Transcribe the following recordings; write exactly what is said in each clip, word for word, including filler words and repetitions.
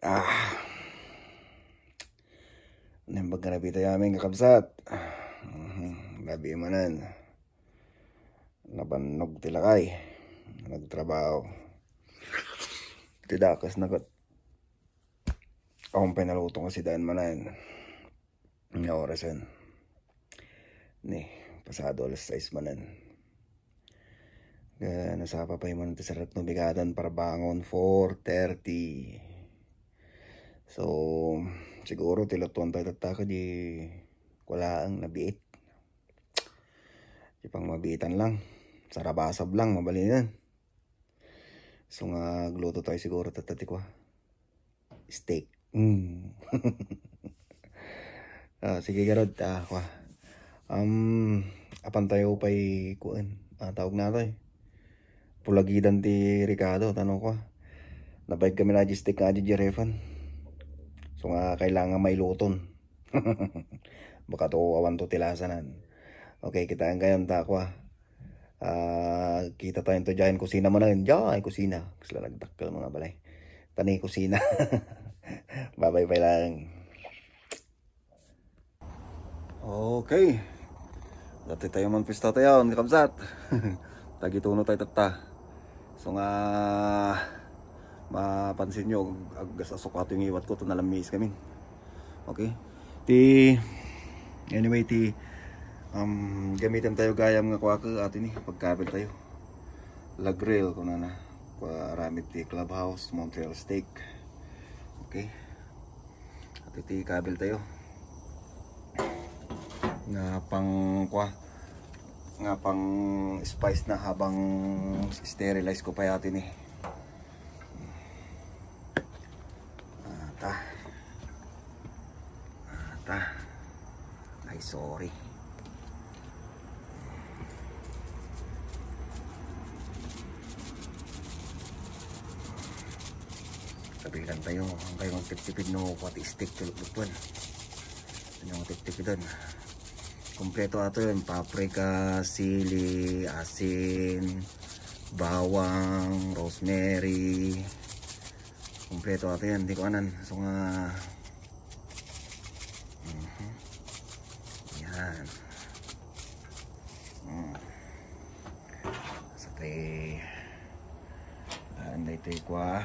Ah. Naimbag nga nabitayo amin, kakabsat. Mhm. Labi manen. Nabannog ti lakay. Nagtrabaho. Ti dakes na ket. Awan pay naluto nga sidaen manen. Nga orasen. Ni, pasado alas sais manen. Nasapa pay man ti sarrek no bigadan para bangon four thirty. So, siguro ti lutuan tayo tatta kadi kulang nabiit. Di pang mabiitan lang. Sarabasab lang, mabalinen. So nga, agluto tayo siguro tatta ti kua. Steak. Mm. Ah, sige, garud. Ah, kua. Um, apan tayo pa'y kuan. Ah, tawag na to eh. Pulagidan ti rekado, tano kua. Nabayag kami na di steak nga di Jerefan. So nga, kailangan mailuton. Baka to awan to tilasanan. Okay, kitaan kayo, ta kua. Ah, kita tayo to dyan, kusina man na yun. Dyan, kusina. Kasla nagdakkel mga balay. Tani kusina. Babay pa lang. Okay. Dati tayo man pista tayo, kakabsat. Tagituno tayo tatta. So nga, mapansin nyo, ag-, agasasok ato yung iwat ko, to nalamiis kami. Okay. Ti, anyway, ti, um, gamitan tayo gayam nga kuwaka, ato ni, pagkabil tayo. La Grill, kung na na. Kuwa, aramid ti Clubhouse, Montreal Steak. Okay. At iti kabil tayo. Nga pang, kuwa, nga pang spice na habang sterilize ko pa yati ni. Ata. Ata. Ay, sorry. Kabilan tayo. Ang kayo magtiptipid no, pati stick, tulog lupon. Ano yung tiptipid doon? Kompleto ato yun. Paprika, sili, asin, bawang, rosemary. Kompleto ato yan. Di ko anan. So nga, mhm. Yan. Mm. Sa te, ah, anday te kwa.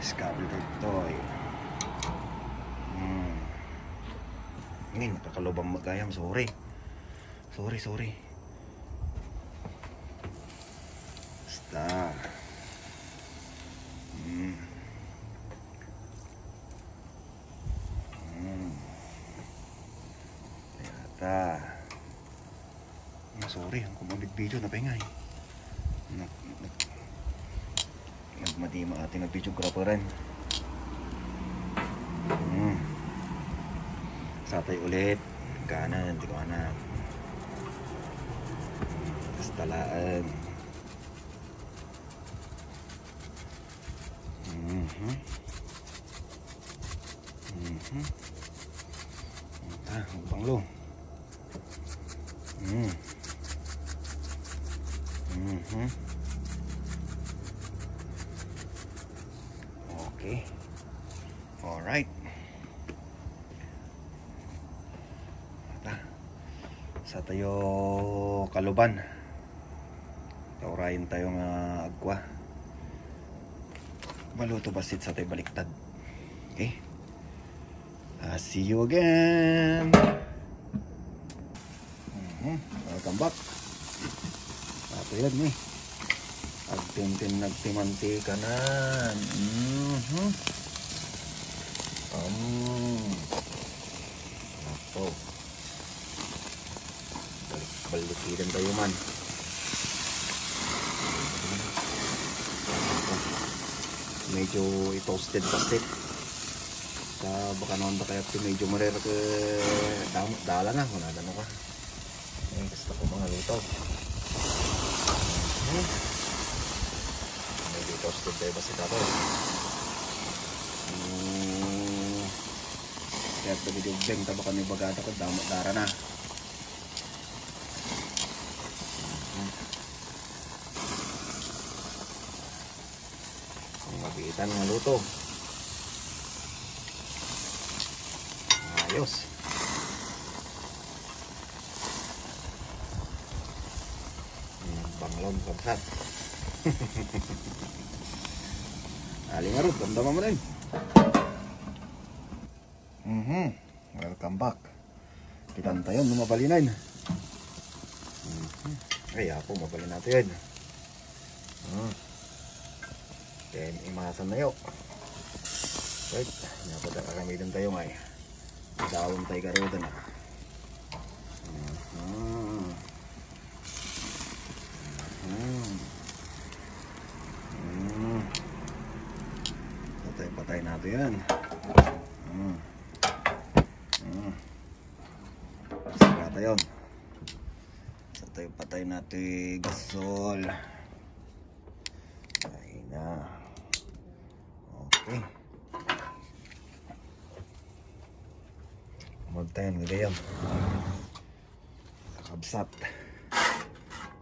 Iskabel daytoy. Hmm. Ngayon, nakakalubang magayam. Sorry. Sorry, sorry. Basta. Hmm. Hmm. Yata. Ah, sorry, ang kumamit video na pengay. Nag, nag, nagmadima atin ang videographer rin. Hmm. Satay ulit. Kanan, di ko anak. Basta laan. Mhm. Mhm. Ah, ang panglo. Mm. Mhm. Okay. Alright. Ata. Sa tayo kaluban. Taurayan tayo nga agkwa. Maluto basit sa tayo baliktad. Okay? Ah, see you again. Mhm. Welcome back. Ato yan eh. Agtimtim, nagtimantika na. Mhm. Um. Ato. Balik, balikidan tayo man. Medyo i-toasted basit. Sa baka naman ba kaya ti medyo marera ke dam-, dala na, wala na ka. Ayun, gusto ko mga luto. Hmm. Medyo i-toasted tayo basit ako. Hmm. Kaya sa medyo beng, tabaka may bagada ko, damo, dara na. Hmm. Kita nga luto. Ayos. Hmm, banglon, kabsat. Ali nga ron, damdama mo na yun. Mhm. Welcome back. Kitan tayo no mabalin. Mhm. Ay, ako, mabalin natin. Hmm. Then, imasan na yo. Right. Napata karamidan tayo ngay. Daon tayo karutan na. Mhm. Mhm. Hmm. Patay, patay natin yan. Hmm. Hmm. Saka tayo. Sa tayo patay natin gasol. Ay na. Okay. Magtayan, gagayam. Kakabsat.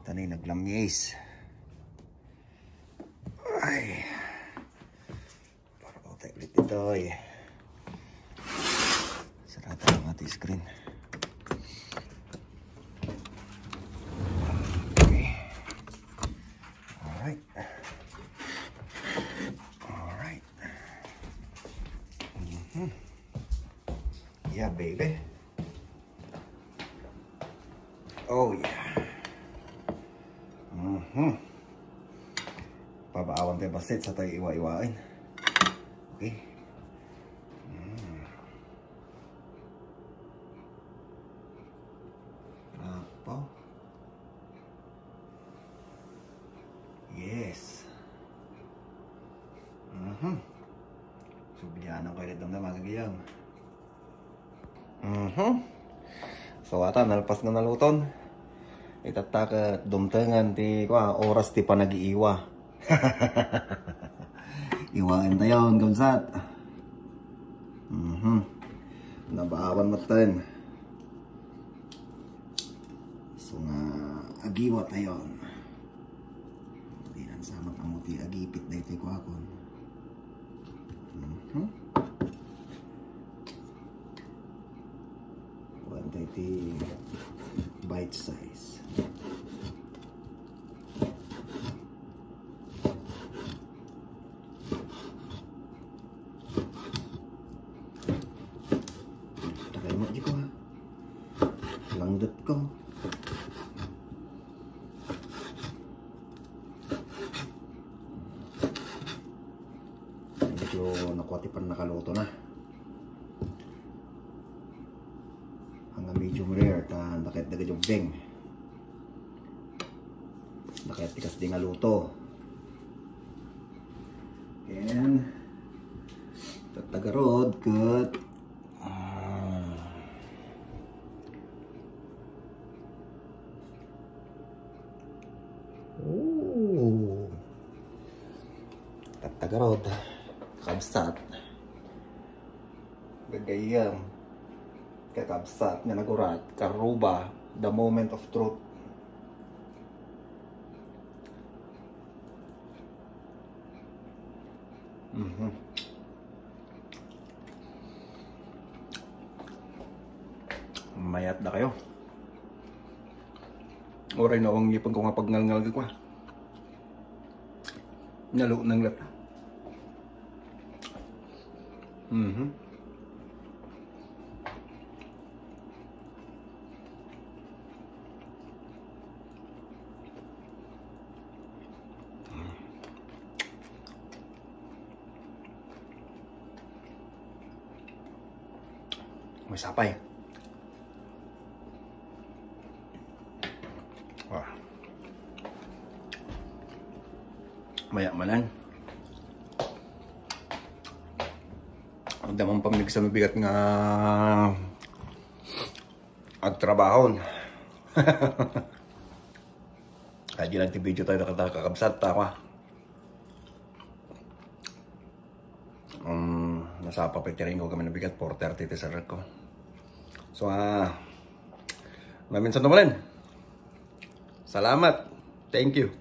Tanay, naglamis. Ay. Para ko tayo ulit ito eh. Sarata ang ating screen. Okay. Alright. Alright. Mhm. Yeah, baby. Oh, yeah. Mhm. Pabaawan tayo basit sa tayo iwa-iwain. Okay. Mm. Apo. Yes. Mhm. Sublianan ko ulit ng mga gagayam. Mhm. So, ata, nalpas nga naluton. Itatta ket dumtengan ti, kua, oras ti panagiiwa. Iwaen tayo, ang gamsat. Mhm. Nabaawan met ten. So nga, agiwa tayo. Di nan samat amo ti agipit daytoy kuakon. Mhm. Kuan tayo ti bite size. Takay mo, di ko ha. Langdet ko. Medyo nakuha ti pannakaluto na. Hanggang medium rare, ta dakit daga jubbing. Dakit tikas di nga luto. And, tattagarod, ket Ah. Ooh. Tattagarod. Kakabsat. Gagayam. Kakabsat nga nagurat. Karuba. The moment of truth. Mhm. Mayat da kayo. Oray na ang ngipin ko nga pagngalngal ko, ah. Nalo ng lat. Mhm. May sapay. Wah. Maya manan. Ang damang pamigsa mabigat nga agtrabahon. Kaya di lang ti video tayo nakata kakabsat ta, kwa. Um, nasapa pa iti ring ko kami nabigat, four thirty ti sarag ko. So, ah, maminsan tumalen. Salamat. Thank you.